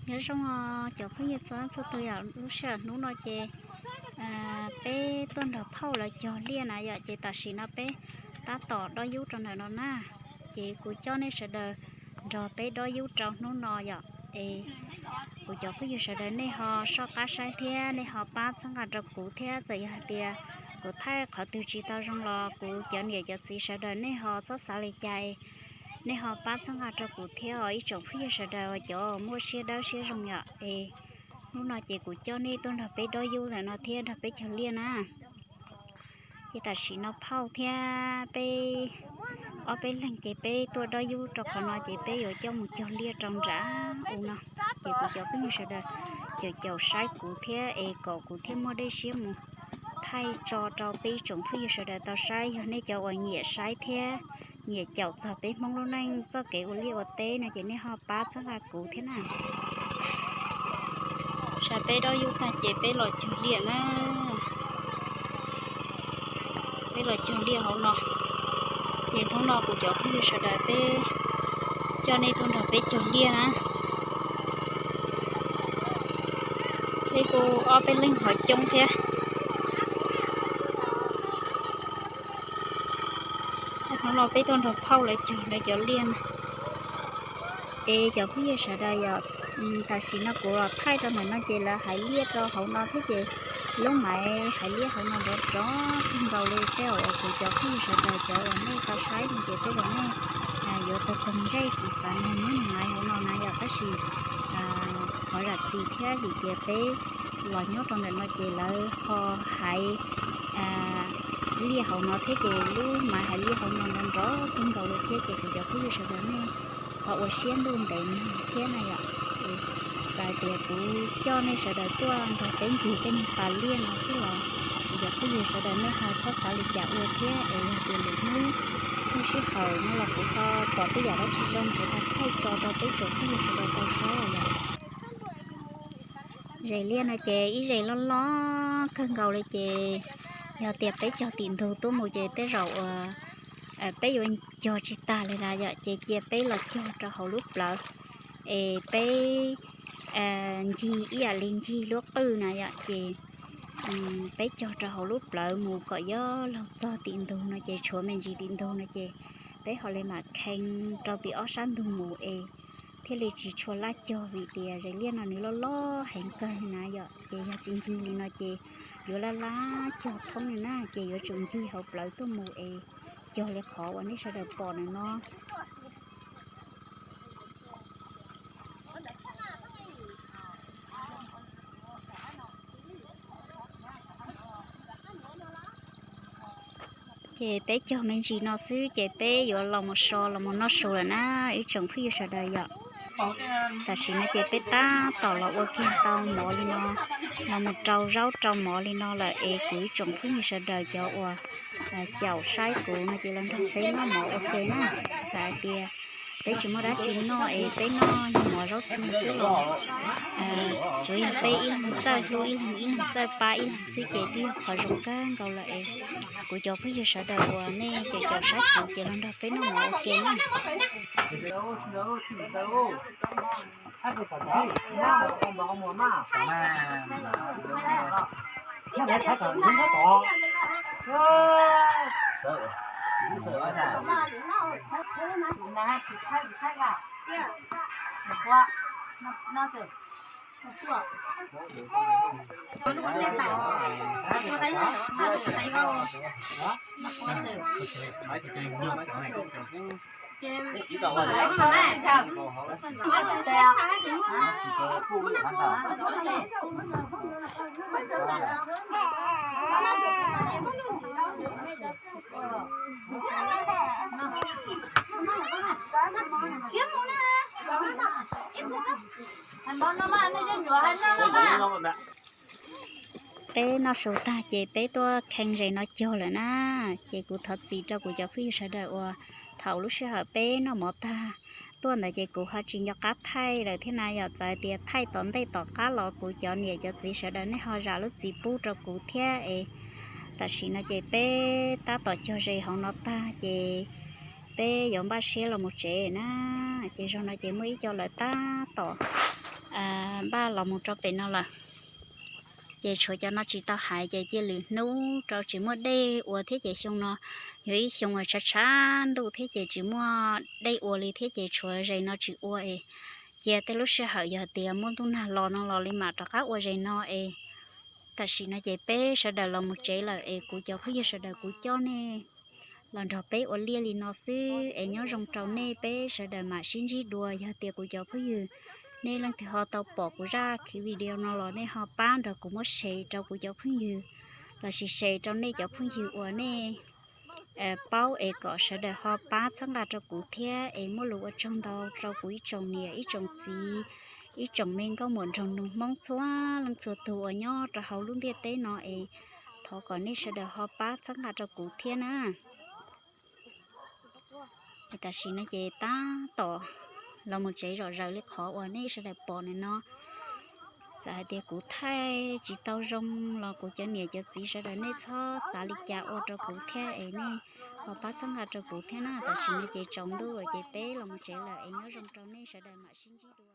Nyob zoo cov phooj ywg txhua txhua tus yom, lub sij hawm hnub no ces peb tuaj nrog phauj lawv cog liaj na yom, ces tam sim no peb tab tom dob yub rau ntawm no na. Ces kuv coj nej sawv daws nrog peb dob yub rau hnub no yom. Es kuv cov phooj ywg sawv daws nej ho soj qab saib thiab nej ho pab txhawb nqa rau kuv thiab, txawm yog hais tias kuv thaij qhov twg tsis tau zoo los kuv cov niam cov txiv sawv daws nej ho txhob xav li cas, nej ho pab txhawb nqa rau kuv thiab os ib tsoom phooj ywg sawv daws cov muaj siab dawb siab zoo yom. Es hnub no ces kuv coj nej tuaj nrog peb dob yub ntawm no thiab nrog peb cog liaj na. Ces tam sim no phauj thiab peb ob peb leeg ces peb tuaj dob yub rau qhov no ces peb yuav coj mus cog liaj rau nram u no. Ces kuv cov phooj ywg sawv daws caum caum saib kuv thiab es kom kuv thiaj muaj dej siab mus thaij tso rau peb ib tsoom phooj ywg sawv daws tau saib. Yog nej cov uas nyiam saib thiab nyiam caum txog peb Hmoob lub neej txoj kev ua liaj ua teb no ces nej ho pab txhawb nqa kuv thiab na. Saib peb dob yub tag ces peb los cog liaj na. Peb los cog liaj hauv no. Ces hnub no kuv cov phooj ywg sawv daws peb coj nej tuaj nrog peb cog liaj na. Peb kuj ob peb leeg ho coob thiab. Hnub no peb tuaj nrog phauj lawv cog lawv cov liaj na. Es cov phooj ywg sawv daws yom, tam sim no kuv los thaij rau ntawm no ces lawv hais liaj rau hauv no thiab ces lub maiv hais liaj hauv no nrov nrov kawg nkaus li. Tej uas kuv cov phooj ywg sawv daws cov uas nej tau saib no ces tej zaum nej yuav tau tog ntsej tsis xav nug nyob maiv hauv no na yom, tab sis qhov zam txim thiab vim tias peb los nyob rau ntawm no ces lawv ho hais liaj hauv no thiab ces lub maiv hais liaj hauv no nrov nrov kawg nkaus li thiab ces kuv cov phooj ywg sawv daws nej ho ua siab ntuj ntev thiab na yom. Txawm hais tias kuv coj nej sawv daws tuaj nrog peb ncig tej niag pas liaj no xwb los kuv cov phooj ywg sawv daws nej ho txhob xav li cas ua thiab es yog tias lwm hnub lub sij hawm no los kuv ho pom tej yam dab tsi zoo kuv ho thaij tso rau peb tsoom phooj ywg sawv daws tau saib yom. Zes liaj no ces ib zes loj loj kawg nkaus li ces yog tias peb cog tim ntug tuaj mus ces tej zaum uas peb yuav cog tsis tag li lawm yom, ces cia peb los cog rau hauv lub plawv es peb ncig ib yam li ncig lub qwj na yom, ces peb cog rau hauv lub plawv mus kom yuav luag txog tim ntug no ces tshuav me ntsis tim ntug no ces peb ho li mam khee rau tim ob sab ntug mus es thiaj li tsis tshua laj cog vim tias zes liaj no nws loj loj heev kawg na yom, ces yog tsis ncig li no ces yuav laj laj cog thoob li na, ces yuav tsum ncig hauv plawv tuaj mus es cog li qhov uas nej sawv daws pom na no. Ces peb cog me ntsis no xwb ces peb yuav los mus so los mus noj su lawm na ib tsoom phooj ywg sawv daws yom. Tam sim no ces peb tab tom los ua kiag tau mov li no, los mus rau zaub rau mov li no lawm es kuv ib tsoom phooj ywg sawv daws cov uas caum saib kuv no ces los nrog peb noj mov ua ke na. Txawm hais tias peb tsis muaj dab tsi noj es peb noj mov zaub tsuag xwb los tsuav yog peb ib leeg txawj hlub ib leeg, ib leeg txawj pab ib leeg xwb ces twb yog qhov zoo kawg nkaus lawm es kuv cov phooj ywg sawv daws uas nej caum caum saib kuv ces los nrog peb noj mov ua ke na. Peb noj su tag ces peb tuaj khee zes no cog lawm na. Ces kuv thov txim rau kuv cov phooj ywg sawv daws uas thaum lub sij hawm peb noj mov tag tuaj ntawd ces kuv ho tsis nco qab thaij lawm thiab na yom. Txawm hais tias thaij tom ntej tom qab los kuv cov niam cov txiv sawv daws nej ho zam lub txim pub rau kuv thiab es tam sim no ces peb tab tom cog zes hauv no tag ces peb yuav npaj siab los mus tsev na. Ces zaum no ces muaj ib co lawv tab tom npaj los mus rau pem no lawm. Ces tshuav cov no tsis tau hais ces cia lwm hnub rau tsis muaj dej ua thiab ces xyoo no yog ib xyoo tshav tshav ntuj thiab ces tsis muaj dej ua li thiab ces tshuav zes no tsis ua es cia tej lub sij hawm yog tias muaj ntuj nag los no los li mam rov qab ua zes no es tam sim no ces peb sawv daws los mus tsev lawm es kuv cov phooj ywg sawv daws kuv coj nej los nrog peb ua liaj li no xwb es nyob zoo rau nej peb sawv daws mam sib ntsib dua. Yog tias kuv cov phooj ywg nej leej twg ho tau pom kuv zaj khiv video no los nej ho pab nrog kuv muab share rau kuv cov phooj ywg lossis share rau nej cov phooj ywg uas nej paub es kom sawv daws ho pab txhawb nqa rau kuv thiab es muaj lus ua tsaug ntau rau kuv ib tsoom niam ib tsoom txiv ib tsoom me nkauj muam nraug nus Hmoob txhua leej txhua tus uas nyob rau hauv lub ntiaj teb no es thov kom nej sawv daws ho pab txhawb nqa rau kuv thiab na. Tam sim no ces tab tom los mus tsev zom zaws li qhov uas nej sawv daws pom ntawm no. Txawm hais tias kuv thaij tsis tau zoo los kuv cov niam cov txiv sawv daws nej txhob xav li cas ua rau kuv thiab es nej ho pab txhawb nqa rau kuv thiab na. Tam sim no ces tsaus ntuj lawm ces peb los mus tsev lawm es nyob zoo rau nej sawv daws mam sib ntsib dua.